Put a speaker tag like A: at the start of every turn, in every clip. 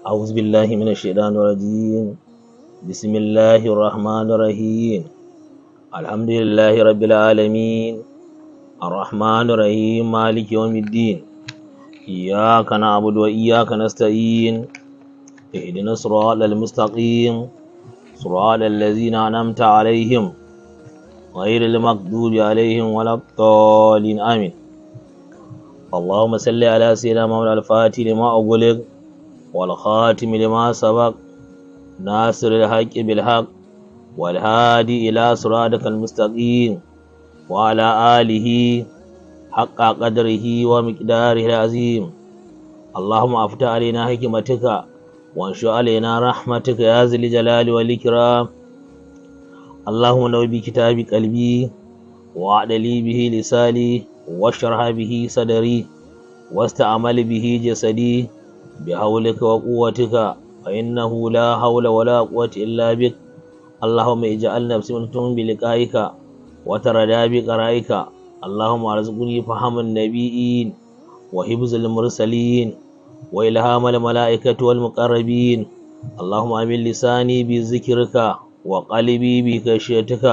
A: أعوذ بالله من الشيطان الرجيم. بسم الله الرحمن الرحيم. الحمد لله رب العالمين، الرحمن الرحيم، مالك يوم الدين. إياك نعبد وإياك نستعين. اهدنا الصراط المستقيم، صراط الذين أنعمت عليهم، غير المغضوب عليهم ولا الضالين. آمين. اللهم صل على سيدنا محمد الفاتح لما أغلق، والخاتم لما سبق، ناصر الحق بالحق، والهادي إلى صراطك المستقيم، وعلى آله حق قدره ومقداره العظيم. اللهم أفتح علينا حكمتك وانشر علينا رحمتك يا ذي الجلال والإكرام. اللهم نور بكتاب قلبي، وأعدلي به لساني، واشرح به صدري، واستعمل به جسدي، بحولك وقوتك، فإنه لا حول ولا قوة إلا بك. اللهم اجعل نفسي ملتم بلقائك وتردى بقرائك. اللهم ارزقني فهم النبيين وحفظ المرسلين وإلهام الملائكة والمقربين. اللهم أمن لساني بذكرك، وقلبي بخشيتك،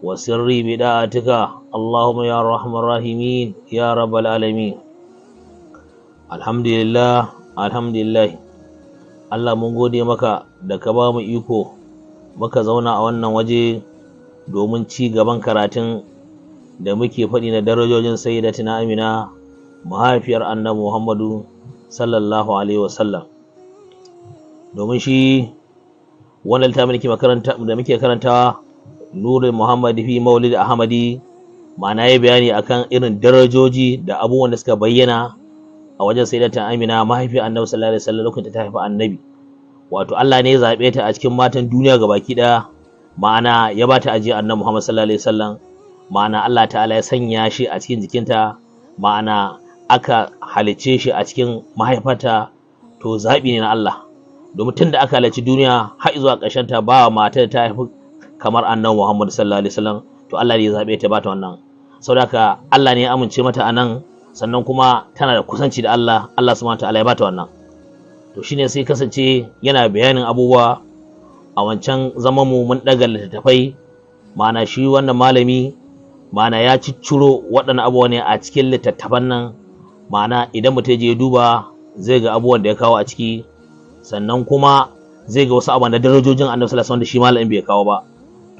A: وسري بداعتك. اللهم يا أرحم الراحمين، يا رب العالمين. الحمد لله، الحمد لله. Allah, mun gode maka da ka ba mu iko muka zauna a wannan waje domin ci gaban karatun da muke faɗi na darajojin Sayyidatina Amina, mahaifiyar Annabi Muhammadu sallallahu alaihi wasallam. Domin shi wannan littafin da muke karantawa, Nurul Muhammadi fi Maulid Ahmadi, ma'ana ya bayani akan irin darajoji da abubuwan da suka bayyana a wajen Sayyidatina Amina, mahaifiyar Annabi sallallahu alaihi wasallam, lokacin da ta haifi Annabi. Wato Allah ne ya zaɓe ta a cikin matan duniya gabaki ɗaya, ma'ana ya ba ta ajiye Annabi Muhammad sallallahu alaihi wasallam. Ma'ana Allah ta'ala ya sanya shi a cikin jikinta, ma'ana aka halicce shi a cikin mahaifarta. To zaɓi ne na Allah, domin tun da aka halicci duniya har zuwa ƙarshen ta, ba matar da ta haifi kamar Annabi Muhammad sallallahu alaihi wasallam. To Allah ne ya zaɓe ta, ba ta wannan. Saboda haka Allah ne ya amince mata a nan, sannan kuma tana da kusanci da Allah. Allah subhanahu ta'ala ya bata wannan. To shine sai kasance yana bayanin abubuwa. A wancan zaman mu mun ɗaga littattafai, ma'ana shi wannan malami, ma'ana ya cicciro waɗannan abubuwa ne a cikin littattafan nan. Ma'ana idan mutum je duba, zai ga abubuwan da ya kawo a ciki, sannan kuma zai ga wasu abubuwan da darajojin Annabi sallallahu alaihi wasallam da shi malamin bai kawo ba.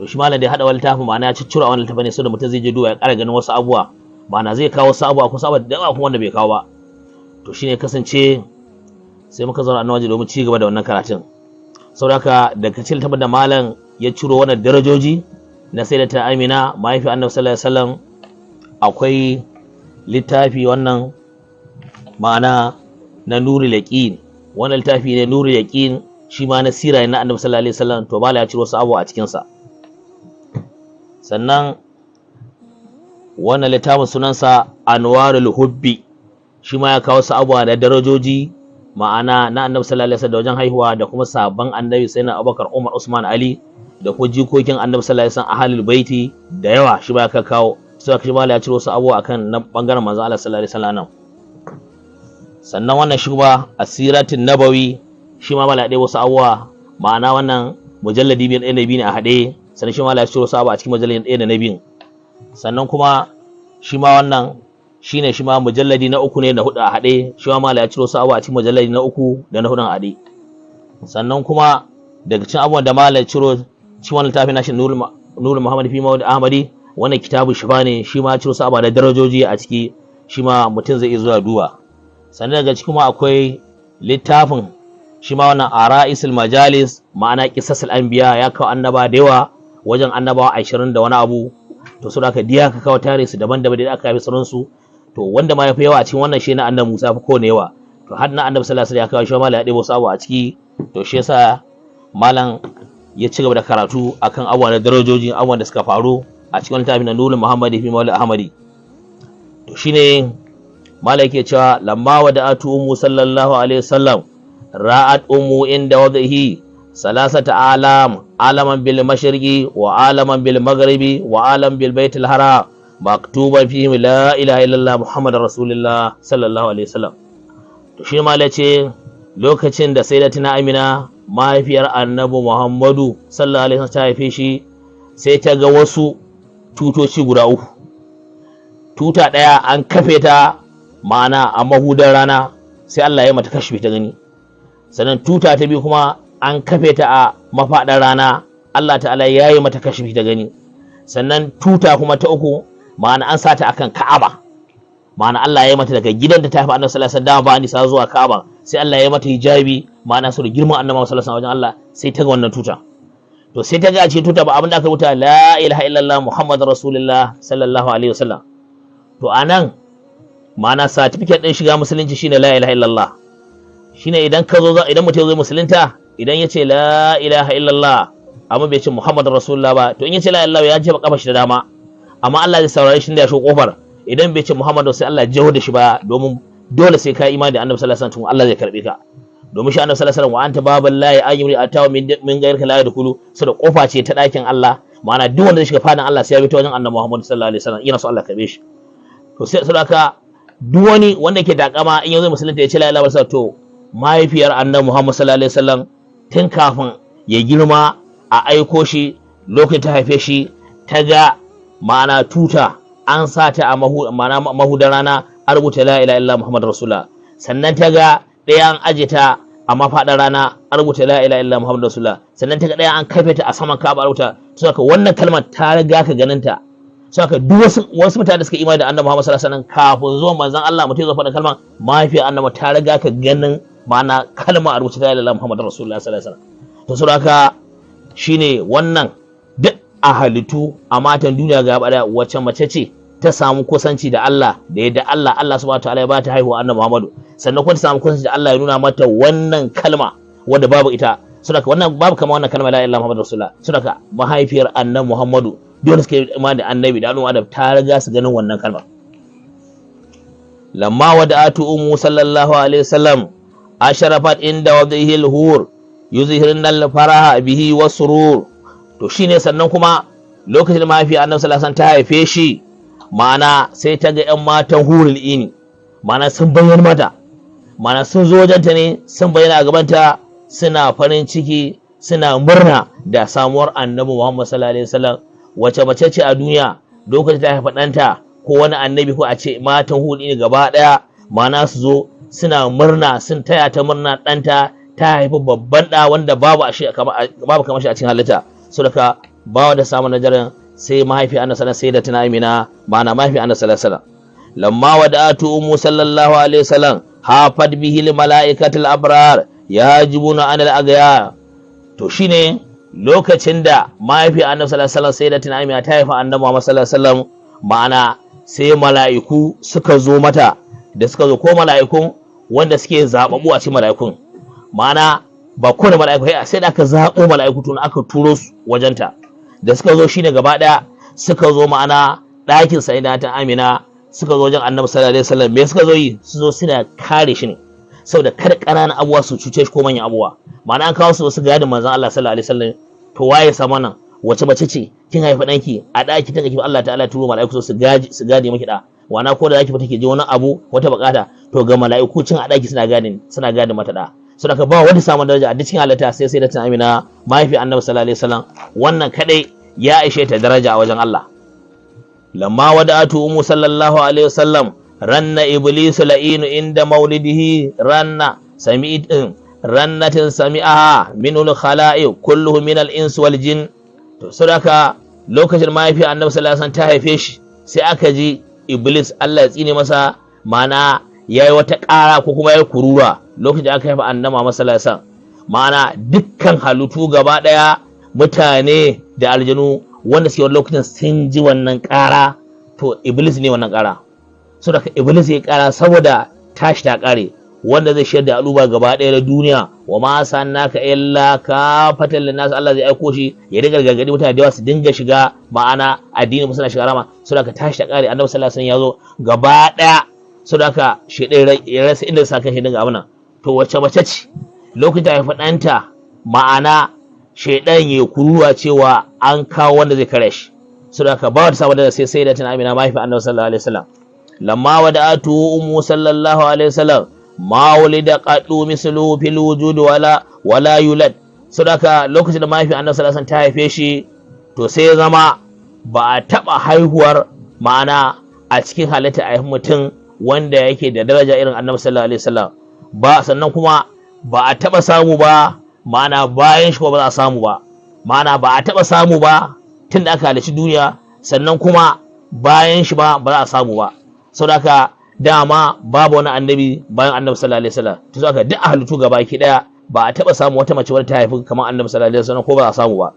A: To shi malam da ya haɗa wani littafin, ma'ana ya cicciro a wani littafin ne, saboda mutum zai je duba ya ƙara ganin wasu abubuwa. Ma'ana zai kawo wasu abubuwa ko abubuwa da yawa kuma wanda bai kawo ba. To shine kasance sai muka zauna a nan waje domin ci gaba da wannan karatun. Saboda haka daga cikin littafin da malam ya ciro wannan darajoji na Sayyidata Amina, mahaifiyar Annabi sallallahu alaihi wasallam, akwai littafi wannan, ma'ana na Nurul Yaqin. Wannan littafi ne Nurul Yaqin, shi ma na sira na Annabi sallallahu alaihi wasallam. To malam ya ciro wasu abubuwa a cikin sa. Sannan wannan littafin sunansa Anwarul Hubbi, shi ma ya kawo wasu abubuwa da darajoji, ma'ana na Annabi sallallahu alaihi wasallam da wajen haihuwa, da kuma sabon Annabi, sayyidina Abubakar, Umar, Usman, Ali, da kuma jikokin Annabi sallallahu alaihi wasallam, ahlul baiti da yawa, shi ba ya kawo. Sai shi ma ya ciro wasu abubuwa akan na bangaren manzo Allah sallallahu alaihi wasallam. Sannan wannan shi kuma Asiratin Nabawi, shi ma mala ɗaya wasu abubuwa, ma'ana wannan mujalladi biyar, ɗaya na biyu ne a haɗe. Sannan shi ma ya ciro wasu abubuwa a cikin mujalladin ɗaya da na biyun. Sannan kuma shi ma wannan shine shi ma mujalladi na uku ne da hudu a haɗe. Shi ma mala ya ciro wasu abubuwa a cikin mujalladi na uku da na hudun a haɗe. Sannan kuma daga cikin abubuwan da mala ya ciro cikin wannan littafin nashi, Nurul Muhammad fi Maulid Ahmadi, wannan Kitabu Shifa ne, shi ma ciro wasu abubuwa da darajoji a ciki, shi ma mutum zai iya zuwa duba. Sannan daga cikin ma akwai littafin shi ma wannan Ara'isul Majalis, ma'ana Qisasul Anbiya, ya kawo annaba da yawa, wajen annabawa 20 da wani abu. To su aka diya ka kawo tarihi su daban-daban da aka haifi sauransu. To wanda ma yafi yawa a cikin wannan shi na Annabi Musa, fi kowane yawa. To har na Annabi sallallahu alaihi wasallam ya kawo, shi ma ya ɗebo wasu abu a ciki. To shi yasa malam ya ci gaba da karatu akan abubuwa na darajoji, abubuwan da suka faru a cikin littafin na Nurul Muhammadi fi Maulid Ahmadi. To shine malam yake cewa: lamma wada'atu ummu sallallahu alaihi wasallam, ra'at ummu inda wad'ihi salasata alam: alaman bil mashriqi, wa alaman bil maghribi, wa alam bil baitil haram, maktuban fihi la ilaha illallah Muhammadar rasulullah sallallahu alaihi wasallam. To shi malam ce Lokacin da Sayyidatina Amina, mahaifiyar Annabi Muhammadu sallallahu alaihi wasallam, ta haife shi, sai ta ga wasu tutoci guda uku. Tuta ɗaya an kafe ta, ma'ana a mahudar rana, sai Allah ya mata kashfi ta gani. Sannan tuta ta biyu kuma an kafe ta a mafaɗar rana, Allah ta'ala ya yi mata kashfi ta gani. Sannan tuta kuma ta uku, ma'ana an sata akan Ka'aba, ma'ana Allah ya yi mata daga gidan da ta haifi Annabi sallallahu alaihi wasallam ba nisa zuwa Ka'aba, sai Allah ya yi mata hijabi, ma'ana saboda girman Annabi sallallahu alaihi wasallam wajen Allah, sai ta ga wannan tuta. To sai ta ga a cikin tuta ba abin da aka rubuta, la ilaha illallah Muhammadur rasulullah sallallahu alaihi wasallam. To anan ma'ana certificate din shiga musulunci shine la ilaha illallah. Shine idan ka zo, idan mutum ya zo musulunta, idan ya ce la ilaha illallah amma bai ce Muhammadur rasulullah ba, to in ya ce la ilaha illallah ya jefa kafa shi da dama, amma Allah zai saurare shi da ya shigo kofar. Idan bai ce Muhammadu, sai Allah ya jeho da shi ba, domin dole sai ka imani da Annabi sallallahu alaihi wasallam Allah zai karbe ka. Domin shi Annabi sallallahu alaihi wasallam, wa anta babal lahi ayyuri atawa min gairka la yadkhulu, saboda kofa ce ta dakin Allah, ma'ana duk wanda zai shiga fadan Allah sai ya bi ta wajen Annabi Muhammad sallallahu alaihi wasallam, ina so Allah karbe shi. To sai saboda duk wani wanda ke takama in yanzu musulunta ya ce la ilaha illallah, to mahaifiyar Annabi Muhammad sallallahu alaihi wasallam tun kafin ya girma a aiko shi, lokacin ta haife shi, ta ga ma'ana tuta an sa ta a ma'ana mahudan rana, an rubuta la ilaha illallah Muhammad rasulullah. Sannan ta ga ɗaya an aje ta a mafaɗar rana, an rubuta la ilaha illallah Muhammad rasulullah. Sannan ta ga ɗaya an kafe ta a saman Ka'aba, an rubuta. Saboda wannan kalmar ta riga ka ganin ta. Saboda duk wasu mutane da suka imani da Annabi Muhammad sallallahu alaihi wasallam kafin zuwan manzon Allah, mutum zai faɗa kalmar, mahaifiyar Annabi ta riga ka ganin ma'ana kalma a rubuta la ilaha illallah Muhammad rasulullah sallallahu alaihi wasallam. To saboda haka shine wannan duk a halittu a matan duniya gaba ɗaya, wacce mace ce ta samu kusanci da Allah da yadda Allah subhanahu wataala ya ba ta haihuwa Annabi Muhammadu, sannan kuma ta samu kusanci da Allah ya nuna mata wannan kalma wadda babu ita? Saboda wannan babu kama wannan kalma la ilaha Muhammadu rasulullah. Saboda mahaifiyar Annabi Muhammadu, dole suka yi imani da Annabi da al'umma ta riga su ganin wannan kalma. Lamma wada'atu ummu sallallahu alaihi wasallam asharafat inda wadhihi al-hur yuzhirna al-faraha bihi wasurur. To shine sannan kuma lokacin da mahaifiyar Annabi sallallahu alaihi wasallam ta haife shi, ma'ana sai ta ga 'yan matan hurul ini, ma'ana sun bayyana mata, ma'ana sun zo wajenta ne, sun bayyana a gabanta, suna farin ciki, suna murna da samuwar Annabi Muhammad sallallahu alaihi wasallam. Wace mace ce a duniya lokacin ta haifa ɗanta ko wani annabi, ko a ce matan hurul ini gaba ɗaya ma'ana su zo suna murna, sun taya ta murna ɗanta ta haifi babban ɗa wanda babu a shi babu kamar shi a cikin halitta? Saboda ba wanda samu najarin sai mahaifi Annabi sallallahu alaihi wasallam, sai da Amina, ma'ana mahaifi Annabi sallallahu alaihi wasallam. Lamma wada'atu ummu sallallahu alaihi wasallam hafat bihi al malaikatul abrar yajibuna anil aghyar. To shine lokacin da mahaifi Annabi sallallahu alaihi wasallam, sai da Amina, ta haifa Annabi Muhammad sallallahu alaihi wasallam, ma'ana sai mala'iku suka zo mata. Da suka zo, ko mala'ikun wanda suke zababu a cikin mala'ikun, ma'ana ba kowane mala'iku, sai da aka zaɓo mala'iku tun aka turo su wajenta. Da suka zo shine gaba ɗaya suka zo ma'ana ɗakin Sayyida Amina, suka zo wajen Annabi sallallahu alaihi wasallam. Me suka zo yi? Su zo suna kare shi ne saboda kada ƙananan abubuwa su cuce shi ko manyan abubuwa. Ma'ana an kawo su su gadin manzon Allah sallallahu alaihi wasallam. To waye sama nan? Wace mace ce kin haifi ɗanki a ɗaki ta ki Allah ta'ala turo mala'iku su gaji su gade miki da wana, ko da zaki fita ki je wani abu, wata bukata, to ga mala'iku cin a ɗaki suna gadin mata da. Saboda ba wanda samu daraja a duk cikin halitta sai da Amina, mahaifi Annabi sallallahu alaihi wasallam. Wannan kadai ya ishe ta daraja a wajen Allah. Lamma wada'atu ummu sallallahu alaihi wasallam ranna iblisu la'inu inda maulidihi ranna sami'in rannatin sami'aha minul khala'i kulluhu min al-ins wal jin. To saboda lokacin mahaifi Annabi sallallahu alaihi wasallam ta haife shi, sai aka ji Iblis, Allah ya tsine masa, mana yayi wata ƙara ko kuma yayi kurura lokacin da aka haifa Annabi Muhammad sallallahu alaihi wasallam. Ma'ana dukkan halittu gaba ɗaya, mutane da aljanu wanda suke wani lokacin, sun ji wannan ƙara. To Iblis ne wannan ƙara. Saboda Iblis ya ƙara saboda tashi ta ƙare, wanda zai shayar da al'umma gaba ɗaya na duniya. Wa ma sannaka illa kafatan linnas. Allah zai aiko shi ya dinga gargadi mutane da yawa su dinga shiga ma'ana addini, suna shiga rama. Saboda ka tashi ta ƙare, Annabi sallallahu alaihi wasallam ya zo gaba ɗaya. Saboda haka shi ɗaya ya rasa inda sa kan shi dinga abuna. To wace mace ce lokacin da haifa ɗanta, ma'ana shaidan ya kuruwa cewa an kawo wanda zai kare shi? Saboda haka ba wata samun da sai da tana Amina, mahaifi Annabi sallallahu alaihi wasallam. Lamma wada'atu ummu sallallahu alaihi wasallam Ma wulida qaddu mislu fil wujud wala yulad. Saboda lokacin da mahaifin Annabi sallallahu alaihi wasallam ta haife shi, to sai ya zama ba a taba haihuwar, ma'ana a cikin halitta a mutum wanda yake da daraja irin Annabi sallallahu alaihi wasallam ba, sannan kuma ba a taba samu ba, ma'ana bayan shi ko ba za a samu ba, ma'ana ba a taba samu ba tun da aka halicci duniya, sannan kuma bayan shi ba ba za a samu ba. Saboda haka dama babu wani annabi bayan Annabi sallallahu alaihi wasallam. To haka duk a halittu gabaki daya ba a taba samu wata mace wadda ta haifi kamar Annabi sallallahu alaihi wasallam ko ba za a samu ba.